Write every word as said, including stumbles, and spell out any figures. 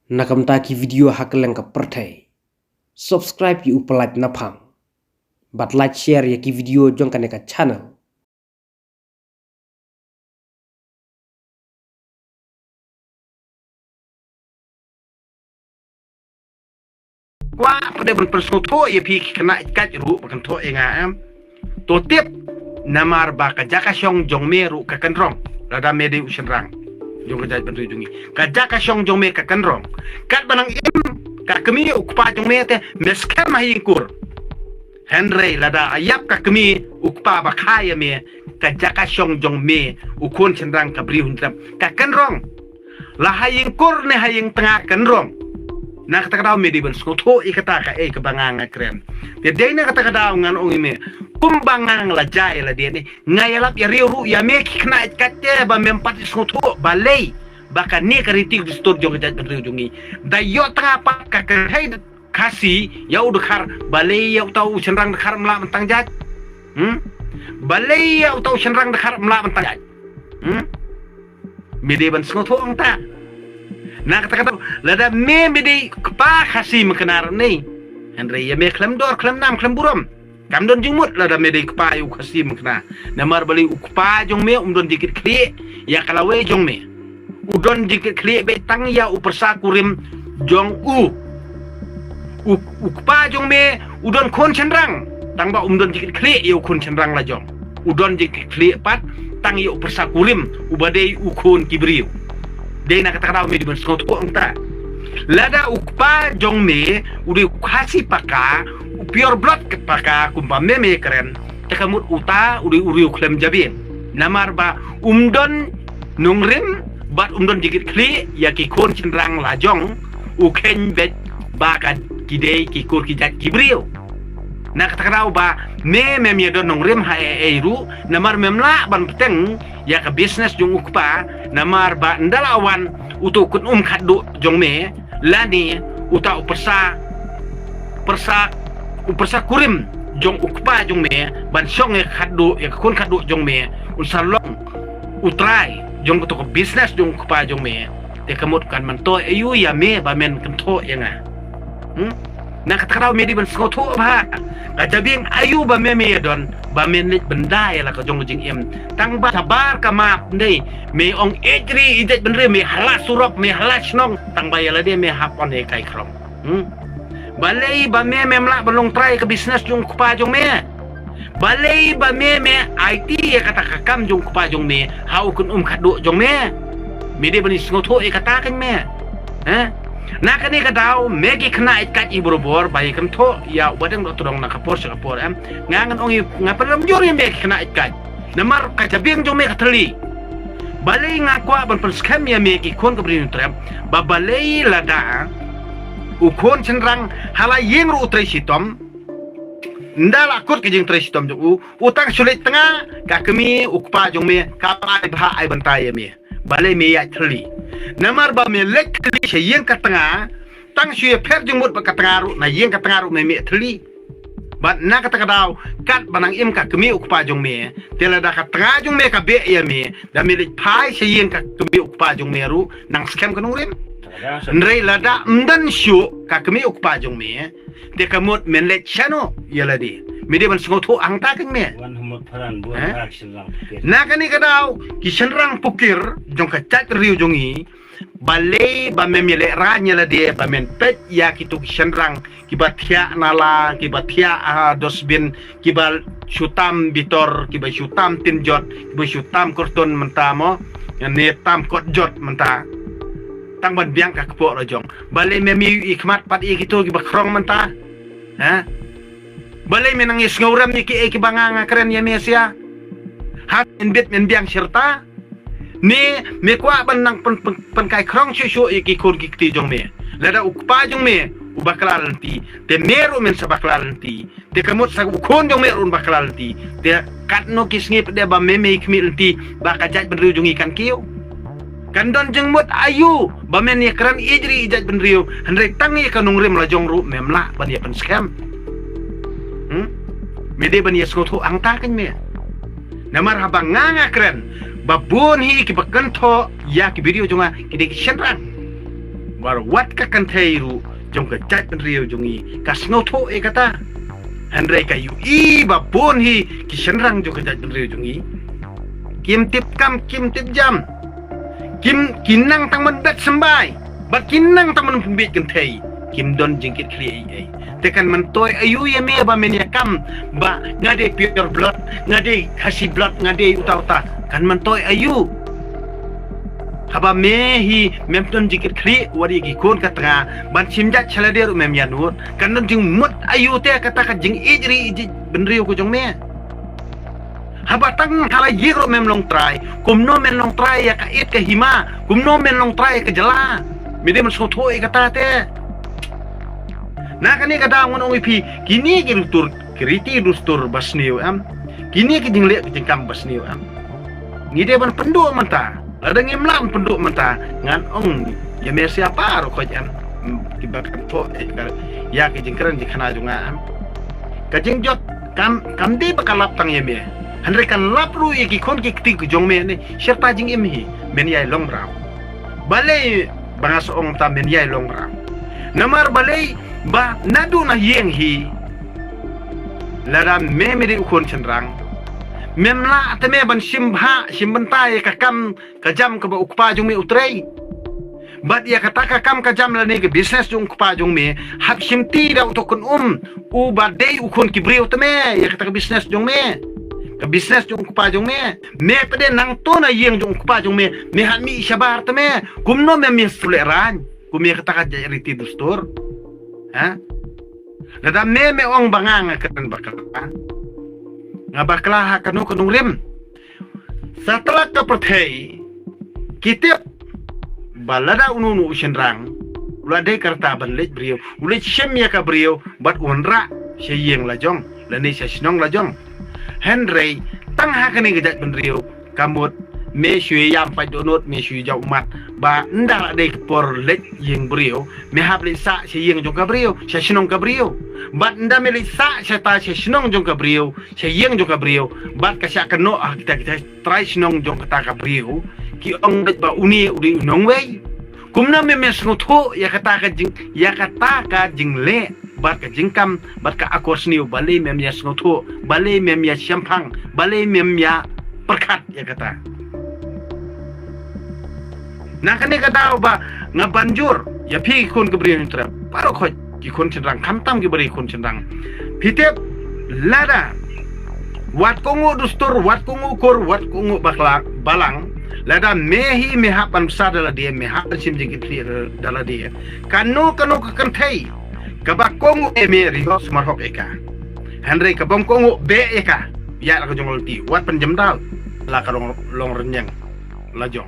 Na ka bynta ki video ha kylleng ka pyrthei, subscribe ïa u Pyllait Naphang bad like share ïa ki video jong kane ka channel. Kwah pat de ban pynsngewthuh ïa phi ki khynnah kat ruh ba kynthoh ïa nga, em. To tip, namar ba ka jaka shong jong me ruh ka kynrong. Lada me dei u shynrang jong ka jaitbynriew jong ngi, ka jaka shong jong me ka kynrong. Katba nang im ka kmie u kpa jong me te me skhem ha ïing kur. Hynrei lada ïap ka kmie u kpa ba kha ïa me, ka jaka shong jong me u khun shynrang ka briew hynrei ka kynrong. La ha ïing kur ne ha ïing tnga kynrong. Na kata ka daw me dei ban sngewthuh ïa kata kaei kaba nga nga kren. Te dei na kata ka daw ngan ong ïa me, kumba nga nga la jia ïa lade ne, nga ïalap ïa riewruh ïa me ki khynnah kat te ba mem pat sngewthuh balei ba kane ka riti dustur jong ka jaitbynriew jong ngi. Da ïoh tnga pat ka kynthei Khasi ïa u dkhar, balei ïa uta u shynrang dkhar em lah ban tang jait? Hmm? Balei ïa uta u shynrang dkhar em lah ban tang jait? Hmm? Me dei ban sngewthuh ong ta. Na kata ka daw, lada me me dei kpa Khasi me kynnoh ne, hynrei ïa me khlem dor, khlem nam, khlem burom. Kam don jingmut lada me dei kpa ïa u Khasi me kynnoh. Namar balei u kpa jong me um don jingkitkhlieh ïa ka lawei jong me. U don jingkitkhlieh beit tang ïa u pyrsa kurim jong u. U, u kpa jong me u don khun shynrang, tang ba um don jingkitkhlieh ïa u khun shynrang la jong. U don jingkitkhlieh pat tang ïa u pyrsa kurim uba dei u khun ki briew. Dei na kata ka daw me dei ban sngewthuh ong ta. Lada u kpa jong me u dei u Khasi paka, u pure blood paka kumba me me kren, te ka mut uta u dei u riew khlem jabieng. Namar ba um don nongrim bad um don jingkitkhlieh ïa ki khun shynrang la jong u, kheiñ beit ba ka ki dei ki kur ki jait ki briew. Na kata ka daw ba me mem ïa don nongrim ha ei ei ruh, namar mem lah ban bteng ïa ka business jong u kpa, namar ba ynda la wan uta u khun um khatduh jong me, lane uta u pyrsa, pyrsa, u pyrsa kurim jong u kpa jong me ban shong ïa ka khatduh, ïa ka khun khatduh jong me, un sa long u trai jong kato ka business jong u kpa jong me. Te ka mut kan myntoi aïu ïa me ba men kynthoh ïa nga? Hmm? Na kata ka daw me dei ban sngewthuh bha. Ka jabieng aïu ba me me ïa don ba men leit bynda ïa la ka jong ka jingim? Tang ba shabar ka map ndei me ong ïeit ri ïeit jaitbynriew, me ha la surok, me ha la shnong, tang ba ïa lade me hap on ïa kai khrong. Hmm? Balei ba me mem lah ban long trai ka business jong u kpa jong me? Balei ba me me aiti ïa kata ka kam jong u kpa jong me ha u khun um khatduh jong me? Me dei ban ïa sngewthuh ïa kata kan me. Ha? Na kane ka daw me ki khynnah kat i borabor ba ïa kynthoh ïa u Bah Deng Dohtdong na ka por sha ka por, em. Nga ngan ong ïa nga pynrem jur ïa me ki khynnah kat. Namar ka jabieng jong me ka thylli. Balei nga kwah ban pynskhem ïa me ki khun ka Bri Hynñiewtrep ba balei lada u khun shynrang ha la ïing ruh u trei shitom, ynda la kut ka jingtrei shitom jong u, u tang shu leit tnga, ka kmie u kpa jong me kam ai bha ai bynta ïa me. Balei me ïaid thylli? Namar ba me leit thylli sha ïing ka tnga, tang shu ïapher jingmut bad ka tnga ruh, na ïing ka tnga ruh me mih thylli. Bad na kata ka daw, katba nang im ka kmie u kpa jong me, te lada ka tnga jong me ka beh ïa me, da me leit phai sha ïing ka kmie u kpa jong me ruh nang skhem ka nongrim. Hynrei lada ym don shuh ka kmie u kpa jong me, te ka mut men leit shano ïa lade? Me dei ban sngewthuh hangta kan me. Wan humut pharan buan. Eh? Hak shynrang pukir. Na kane ka daw, ki shynrang pukir jong ka jaitbynriew jong ngi, balei ba mem ïaleh rang ïa lade ba men peit ïa kito ki shynrang kiba thiah nala, kiba thiah, ah, dustbin, kiba shu tam bitor, kiba shu tam tin jot, kiba shu tam karton mynta mo, ne tam kot jot mynta. Tang ban biang ka kpoh la jong. Balei mem ïohi khmat pat ïa kito kiba khrong mynta? Ha? Balei me nang ïa sngewrem ïa kiei kiba nga nga kren ïa me sia? Ha men bit men biang shirta? Ne me kwah ban nang pyn, pyn, pynkai khrong shuh shuh ïa ki khun ki kti jong me? Lada u kpa jong me u bakla lynti, te me ruh men sa bakla lynti. Te ka mut sa u khun jong me ruh un bakla lynti. Te katno ki sngi pat de ba me me khmih lynti ba ka jaitbynriew jong ngi kan kiew? Kan don jingmut aïu ba men ïakren ïeit ri ïeit jaitbynriew, hynrei tang ïa ka nongrim la jong ruh mem lah ban ïa pynskhem? Hmm? Me dei ban ïa sngewthuh hangta kan me. Namar haba nga nga kren, ba bun hi kiba kynthoh ïa ki video jong nga ki dei ki shynrang. Wat wat ka kynthei ruh jong ka jaitbynriew jong ngi ka sngewthuh ïa kata. Hynrei ka ïohi ba bun hi ki shynrang jong ka jaitbynriew jong ngi kim tip kam, kim tip jam. Kim, ki nang tang ban bet symbai bad ki nang tang ban pynbiej kynthei. Kim don jingkitkhlieh ei ei. Te kan myntoi aïu ïa me ba men ïa kam ba nga dei pure blood, nga dei Khasi blood, nga dei uta uta? Kan myntoi aïu? Haba me hi mem don jingkitkhlieh wat ïa ki khun ka tnga, ban shim jait sha lade ruh mem ïa nud, kan don jingmut aïu te kata ka jingïeit ri ïeit bynriew ka jong me? Haba tang ha la ïing ruh mem long trai, kumno men long trai ïa ka ïit ka hima, kumno men long trai ïa ka jylla? Me dei ban sngewthuh ïa kata te. Na kane ka daw ngan ong ïa phi, kine ki dustur, ki riti dustur ba sniew em. Kine ki jingleh ki jingkam ba sniew em. Ngi dei ban pynduh mynta. Lada ngim lah ban pynduh mynta, ngan ong ïa me sia baroh khoit em. Ki ba kan thoh ïa ka, ïa ki jingkren jingkhana jong nga em. Ka jingjot kam, kam dei ba ka lap tang ïa me. Hynrei kan lap ruh ïa ki khun ki kti ki jong me ne. Shirta jingim hi, men ïai long mraw. Balei ba nga sa ong ta men ïai long mraw? Namar balei ba naduh na ïing hi, lada me me dei u khun shynrang, mem lah te me ban shim bha shim bynta ïa ka kam ka jam kaba u kpa jong me u trei. Bad ïa kata ka kam ka jam lane ka business jong u kpa jong me, hap shim ti da uto u khun um, u ba dei u khun ki briew te me, ïa kata ka business jong me. Ka business jong u kpa jong me. Me pat de nangto na ïing jong u kpa jong me, me hap mih shabar te me. Kumno me mih sule rang? Kum ïa kata ka jait riti dustur. Ha? Lada me me ong ba nga nga kren bakla. Nga bakla ha kano kano rim. Satlak ka pyrthei ki tip ba lada uno uno u shynrang u la dei ka rta ban leit briew, u leit shim ïa ka briew bad u wanrah sha ïing la jong lane sha shnong la jong. Hynrei tang ha kane ka jaitbynriew ka mut me shu ïam pat dohnud, me shu jaw mat ba ynda la dei ka por leit ïing briew, me hap leit sah sha ïing jong ka briew, sha shnong ka briew. Bad ynda me leit sah sha ta sha shnong jong ka briew, sha ïing jong ka briew, bad ka shah kynnoh ha kita kita trai shnong jong kata ka briew, ki ong beit ba une u dei u nongwei. Kumno me me sngewthuh ïa kata ka jing, ïa kata ka jingleh bad ka jingkam bad ka akor sniew? Balei mem ïa sngewthuh, balei mem ïa shemphang, balei mem ïa pyrkhat ïa kata? Na kane ka daw ba nga ban jur ïa phi ki khun ki briew Hynñiewtrep baroh khoit, ki khun shynrang, khamtam ki briew khun shynrang. Phi tip, lada wat kohnguh dustur, wat kohnguh kur, wat kohnguh bakla, balang, lada me hi me hap ban bsa da lade, me hap ban shim jingkitkhlieh da lade, kano kano ka kynthei kaba kohnguh ïa me, ri hok sumar hok ïa ka. Hynrei kabym kohnguh beh ïa ka, ïa la ka jong lynti, wat pynjem daw la ka long, long rynïeng la jong.